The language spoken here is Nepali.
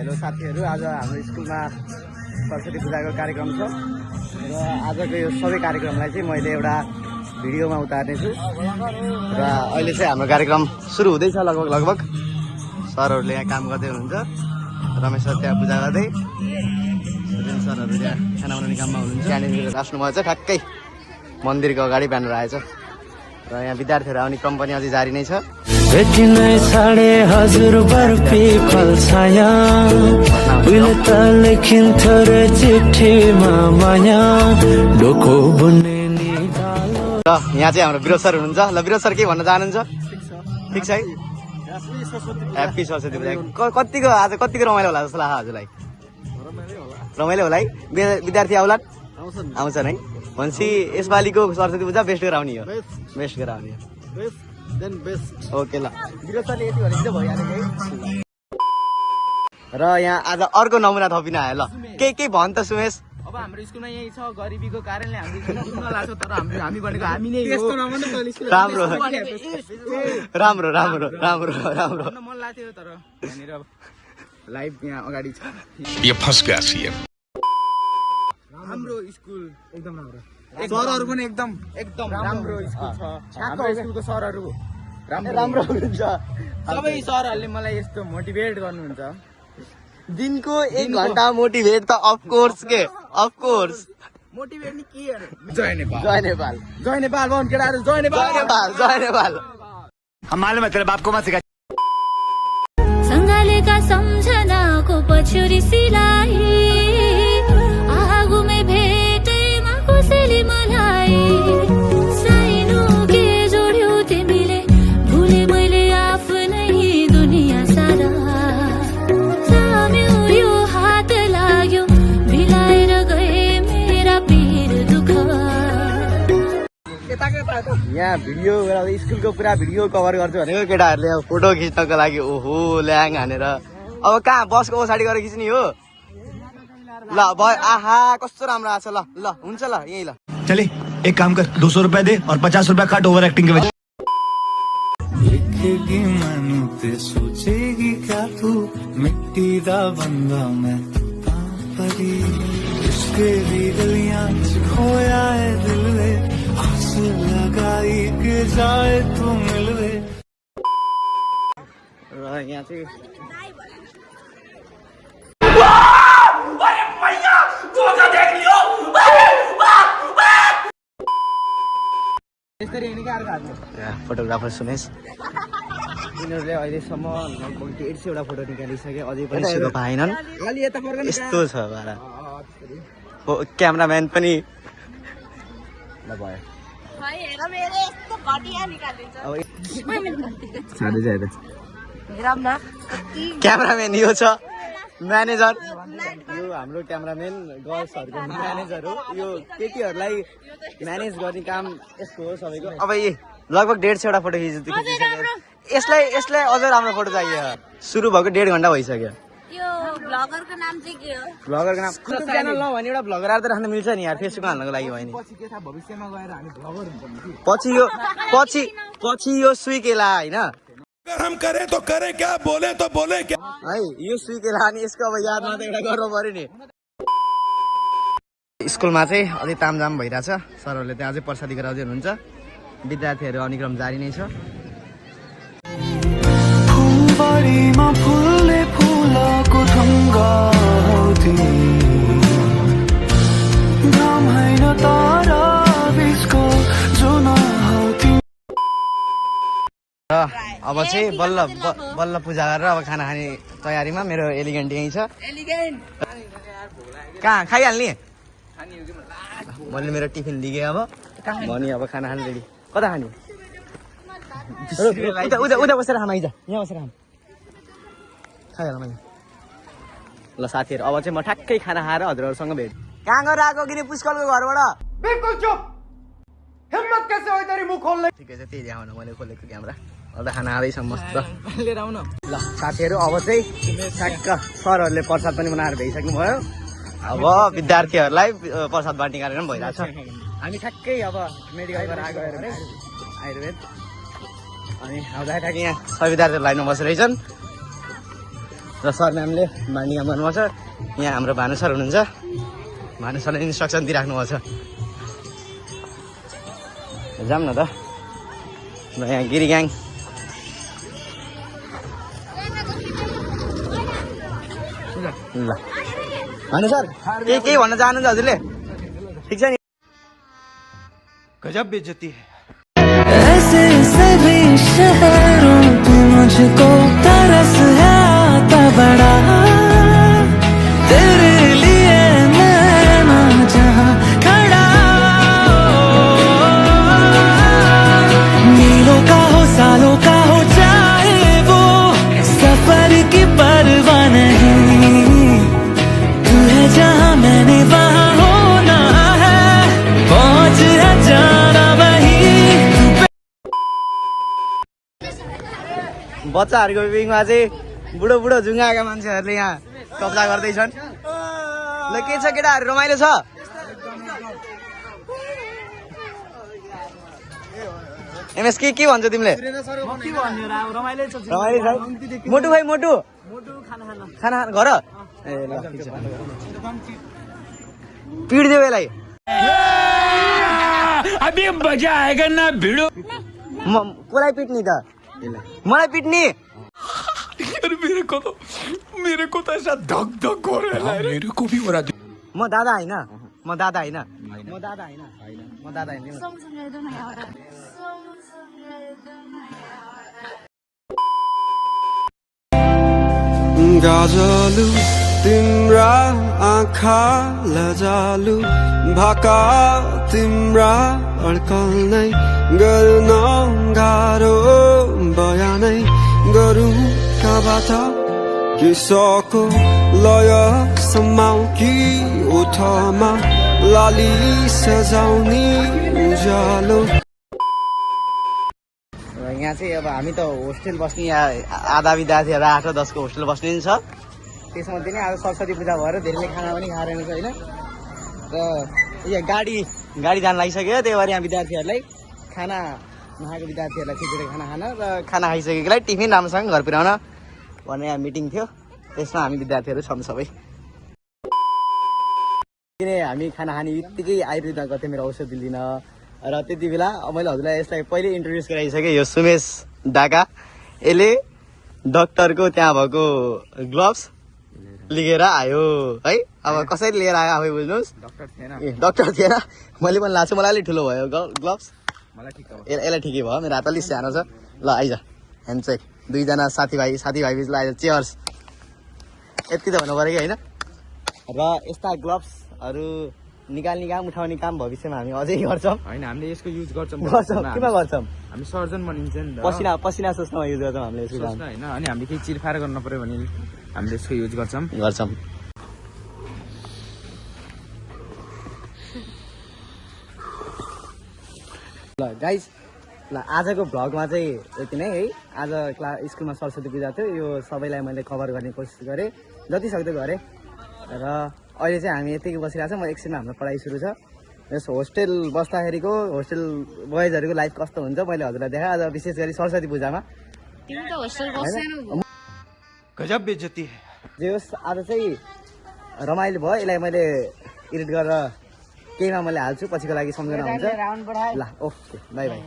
हेलो साथीहरू, आज हाम्रो स्कुलमा सरस्वती पूजाको कार्यक्रम छ र आजको यो सबै कार्यक्रमलाई चाहिँ मैले एउटा भिडियोमा उतार्ने छु र अहिले चाहिँ हाम्रो कार्यक्रम सुरु हुँदैछ। लगभग सरहरूले यहाँ काम गर्दै हुनुहुन्छ। रमेश सर त्यहाँ पूजा गर्दै, सुरेन सरहरू त्यहाँ खाना बनाउने काममा हुनुहुन्छ। त्यहाँनिर राख्नुभएको छ ठ्याक्कै मन्दिरको अगाडि ब्यानर आएछ र यहाँ विद्यार्थीहरू आउने क्रम पनि अझै जारी नै छ। भेटिनै साढे हजुर बर्फी फल्छाया उहिले त लेखिन्थ्यो रे चिठीमा माया डोको बुन्ने निकालो। र यहाँ चाहिँ हाम्रो विरोध सर हुनुहुन्छ। ल विरोध सर के भन्न चाहनुहुन्छ? ठिक छ है? ह्याप्पी सरस्वती पूजा। कतिको आज कतिको रमाइलो होला जस्तो लाग्छ हजुरलाई? रमाइलो होला है? विद्यार्थी आउँछन् है? भनेपछि यसपालिको सरस्वती पूजा बेस्ट गराउने हो। बेस्ट गराउने हो। ओके ल विरोध सरले यति भनेको चाहिँ भइहाल्यो है। र यहाँ आज अर्को नमुना थपिन आयो। ल के भन् त सुमेश? अब हाम्रो स्कुलमा यही छ, गरिबीको कारणले हाम्रो स्कुल डुब्न लाग्छ, तर हामी भनेको हामी नै हो। राम्रो राम्रो राम्रो राम्रो राम्रो मन लाग्थ्यो, तर यहाँनिर लाइभ यहाँ अगाडि छ। ये फंस गया सीएम। हाम्रो स्कुल एकदम राम्रो, सरहरू पनि एकदम राम्रो स्कुल छ। हाम्रो स्कुलको सरहरू राम्रो हुनुहुन्छ। सबै सरहरूले मलाई यस्तो मोटिभेट गर्नुहुन्छ। दिनको 1 घण्टा मोटिभेट त अफकोर्स के अफकोर्स। मोटिभेट नि के अरे? जय नेपाल, जय नेपाल, जय नेपाल भन् केटाहरू, जय नेपाल, जय नेपाल, जय नेपाल। हम मालूम है तेरे बाप को मत सिखा। सँगालेका सम्झनाको पछ्यौरी सिलाई आगोमै भेटेमा कसैले मलाई साइनो के जोड्यो तिमीले भुले मैले आफ्नै दुनियाँ सारा जाम्यो यो हात लाग्यो भिलाएर गए मेरा पीर दुःख। यहाँ भिडियो गराउँदै स्कुलको पुरा भिडियो कभर गर्छु भनेको केटाहरूले अब फोटो खिच्नको लागि ओहो ल्याङ हानेर अब कहाँ बसको पछाडि गएर खिच्ने हो। ल भयो आहा कस्तो राम्रो आछ। ल ल हुन्छ ल यही ल। चले एक काम कर 200 रुपए दे और 50 रुपए काट ओवर एक्टिंग के वजह। लिखेगी मैनू ते सोचेगी क्या तू मिट्टी दा बंदा मैं परी इसके भी गलियां खोया है दिल रे आस लगाई के जाए तू मिलवे। र यहाँ चाहिँ फोटोग्राफर सुमेश, यिनीहरूले अहिलेसम्म लगभग 150 वटा फोटो निकालिसके, अझै पनि सुरु पाएनन्। यस्तो छ बारा क्यामराम्यान पनि ल भयो। क्यामराम्यान यो छ म्यानेजर, यो हाम्रो क्यामराम्यान गर्ल्सहरूको म्यानेजर हो। यो केटीहरूलाई म्यानेज गर्ने काम यसको हो सबैको। अब यी लगभग 150 वटा फोटो खिचिसक्यो। यसलाई अझ राम्रो फोटो चाहियो। सुरु भएको 1.5 घण्टा भइसक्यो। यो ब्लगरको नाम चाहिँ के हो? ब्लगरको नाम युट्युब च्यानल नभने एउटा ब्लगर आएर त राख्न मिल्छ नि यार, फेसबुकमा हाल्नको लागि भयो नि। पछि के थाहा भविष्यमा गएर हामी ब्लगर हुन्छौँ कि? पछि यो सुइकेला होइन अगर हम करें तो करें क्या, बोले तो बोले क्या है। यो सुइकेला अनि यसको अब यादमा त एउटा गर्नु पर्यो नि। स्कुलमा चाहिँ अझै तामझाम भइरहेछ। सरहरूले त्यहाँ अझै प्रसादी गराउँदै हुनुहुन्छ। विद्यार्थीहरू आउने क्रम जारी नै छ। फुलबारीमा फुल्ने फुलको ढुङ्गा हौ तिमी घाम होइन तारा बिचको जुन हौ तिमी। र अब चाहिँ बल्ल पूजा गरेर अब खाना खाने तयारीमा। मेरो एलिगेन्ट यहीँ छ। कहाँ खाइहाल्ने? मैले मेरो टिफिन लिगेँ अब भनी अब खाना खानु रेडी। कता खाने? उता बसेर खाम, आइज यहाँ बसेर खाम। खाइहाल मैले। ल साथीहरू अब चाहिँ म ठ्याक्कै खाना खाएर हजुरहरूसँग भेट। कहाँ गएर आएको किन पुष्कलको घरबाट? बिल्कुल चुप, हिम्मत कैसे हो तेरी मुख खोल्ने? ठिकै छ, त्यही देखाउन मैले खोलेको क्यामेरा। अब खाना खाँदैछ मस्त। लिएर आउन। ल साथीहरू अब चाहिँ ठ्याक्क सरहरूले प्रसाद पनि बनाएर भइसक्नु भयो। अब विद्यार्थीहरूलाई प्रसाद बाँड्ने कार्यक्रम भइरहेछ। हामी ठ्याक्कै अब मेडिकलबाट आएको आयुर्वेद अनि आउँदाखेरि ठ्याक्कै यहाँ सबै विद्यार्थीहरू लाइनमा बसिरहेछन्। र सर म्यामले बाइन्डिङ काम गर्नुभएको छ। यहाँ हाम्रो भानु सर हुनुहुन्छ, भानु सरले इन्स्ट्रक्सन दिइराख्नु भएको छ। जाऊँ न त। र यहाँ गिरी ग्याङ ल भानु सर के भन्न चाहनुहुन्छ हजुरले? ठिक छ नि? गजब बेइज्जती है। ऐसे सभी शहरों पे मुझको तरस है आता बड़ा, तेरे लिए मैं ना जहाँ खड़ा, मीलों का हो सालों का हो चाहे वो सफर की परवाह नहीं, तू है जहाँ मैंने वहाँ होना है, पहुँच है जाना वही। बच्चाहरूको बिङमा चाहिँ बुढो बुढो जुङ्गाएका मान्छेहरूले यहाँ कब्जा गर्दैछन्। ल के छ केटाहरू, रमाइलो छ? एमएस के भन्छ तिमीले? रमाइलो छ। मोटु भाइ मोटु खाना घर ए ल ठिक छ। पिड्दियो यसलाई। अभी मजा आएगा ना भिडो। कसलाई पिट्ने त? मलाई पिट्ने? यार मेरे को तो ऐसा धक धक हो रहा है। मेरे को भी हो रहा है। म दादा होइन। गजलु तिम्रा आँखा लजालु भाका तिम्रा अड्कल नै गर्न गाह्रो बयानै गरौँ कहाँबाट किसको लय सम्माउ कि ओठमा लाली सजाउने उज्यालो। यहाँ चाहिँ अब हामी त होस्टेल बस्ने, यहाँ आधा विद्यार्थीहरू 8 र 10 को होस्टेल बस्ने नि छ। त्यसमध्ये नै आज सरस्वती पूजा भएर धेरैले खाना पनि खाएर छ होइन। र यहाँ गाडी जान लागिसक्यो, त्यही भएर यहाँ विद्यार्थीहरूलाई खाना नखाएको विद्यार्थीहरूलाई छिटो खाना खान र खाना खाइसकेकोलाई टिफिन राम्रोसँग घर पुर्याउन भन्ने यहाँ मिटिङ थियो। त्यसमा हामी विद्यार्थीहरू छौँ सबै। किन हामी खाना खाने बित्तिकै आयुर्वेद गर्थ्यो मेरो औषधि लिन। र त्यति बेला मैले हजुरलाई यसलाई पहिले इन्ट्रोड्युस गराइसकेँ। यो सुमेश डाका, यसले डक्टरको त्यहाँ भएको ग्लोभ्स लिएर आयो है। अब कसरी लिएर आयो आफै बुझ्नुहोस्। डक्टर थिएन, मैले पनि लाएको छु, मलाई अलिक ठुलो भयो ग्लोभ्स, यसलाई ठिकै भयो। मेरो हात अलिक सानो छ। ल आइज ह्यान्डसेक, दुईजना साथीभाइ बिच आइज, चियर्स। यति त भन्नु पऱ्यो कि होइन। र यस्ता ग्लोभ्सहरू निकाल्ने काम उठाउने काम भविष्यमा हामी अझै गर्छौँ होइन, हामीले यसको युज गर्छौँ। केमा गर्छौँ? हामी सर्जन बनिन्छ नि त। पसिना सोच्नमा युज गर्छौँ हामीले यसको काम होइन। अनि हामीले केही चिरफार गर्न पर्यो भने हामीले यसको युज गर्छौँ। ल गाइज, ल आजको भ्लगमा चाहिँ यति नै है। आज स्कुलमा सरस्वती पूजा थियो, यो सबैलाई मैले कभर गर्ने कोसिस गरेँ, जति सक्दो गरेँ। र अहिले चाहिँ हामी यतिकै बसिरहेको छ। म एकछिनमा हाम्रो पढाइ सुरु छ। यस होस्टेल बस्दाखेरिको होस्टेल बोइजहरूको लाइफ कस्तो हुन्छ मैले हजुरलाई देखाएँ। आज विशेष गरी सरस्वती पूजामा गजब बेइज्जती है। जे होस्, आज चाहिँ रमाइलो भयो। यसलाई मैले एडिट गरेर केहीमा मैले हाल्छु, पछिको लागि सम्झना हुन्छ। ल ओके, बाई बाई।